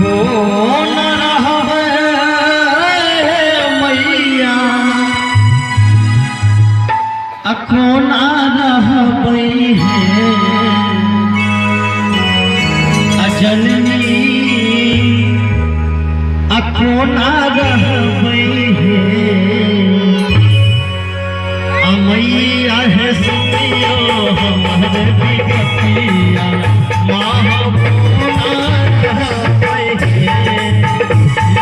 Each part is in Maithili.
कोन रहबै मैया आ कोना रहबै हे आ जननी आ कोना रहबै हे आ मैया हे सुनियो हमर विगतिया माँ हम कोना रहबै हे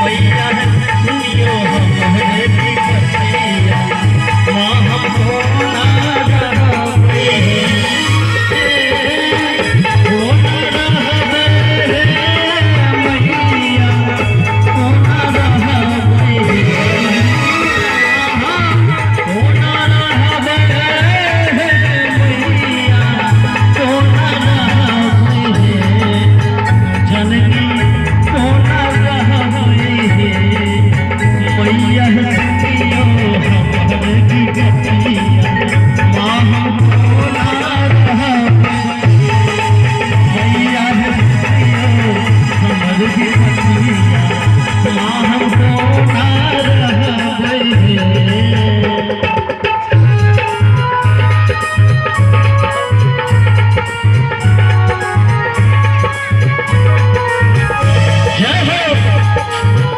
मैया हे सुनियो हमर विगतिया माँ हम कोना रहबै हे कोना रहबै हे मैया कोना रहबै हे कोना रहबै हे मैया कोना रहबै हे जननी कोना रहबै हे मैया सुनियो हमर विगतिया माँ हम कोना रहबै मैया सुनियो हमर विगतिया माँ हम कोना रहबै हे। जय हो।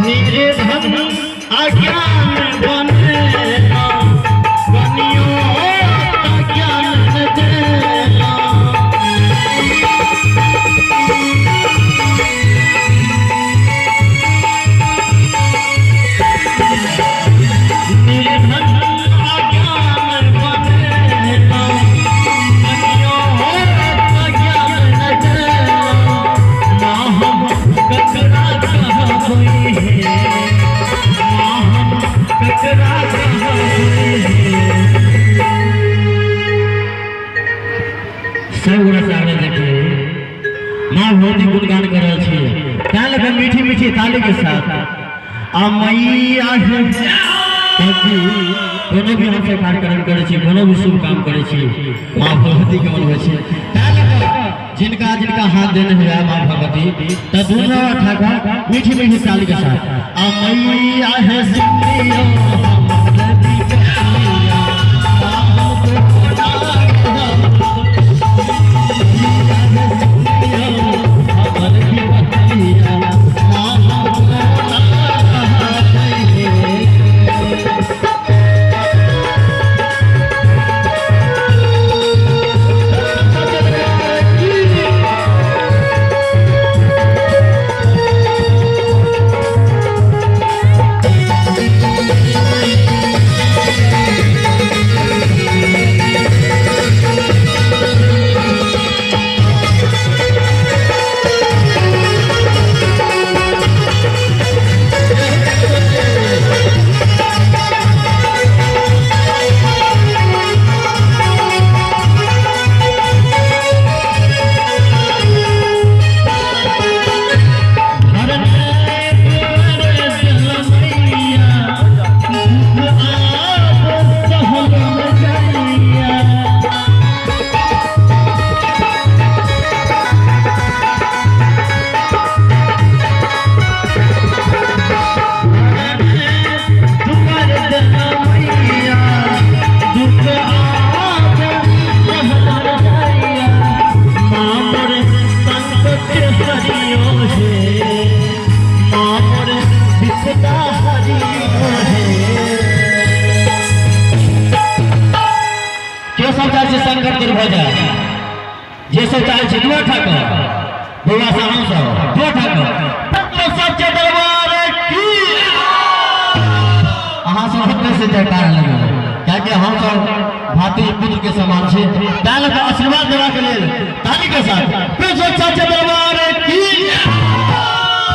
निर्धन अज्ञान बनेला बनियो ज्ञान देला निर्धन अज्ञान बनेला बनियो ज्ञान देला माँ हम ककरा कहबै हे माँ हम ककरा कहबै हे। सब गोटा से आग्रह देखिए माँ भगवती गुणगान कर रहल छी तैं लऽ कऽ मीठी मीठी ताली के साथ आ मैया हे कियाकि कोनो भी हमसब कार्यक्रम करै छी कोनो भी शुभ काम करै छी माँ भगवती के मनबै छी तैं लऽ कऽ जिनका जिनका हाथ देने हुए माँ भगवती तऽ दुनू उठा कऽ मीठी मीठी ताली के साथ आ मैया हे सुनियो हमर विगतिया माँ हम कोना के सब चाहै छै संकट दूर भऽ जाय जे सब चाहै छै दुआ ठाकुर बौआ सब हम सब दुआ ठाकुर सब के दरबार की अहाँ सब। बहुत दिल से जयकार लगे, कियाकि हम सब भाती पुत्र के समान छे। ताहि लऽ कऽ आशीर्वाद देवा के लेल ताली के साथ प्रेम से चाचा दरबार की,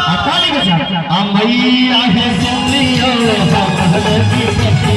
आ ताली के साथ आ मैया हे सुनियो हमर।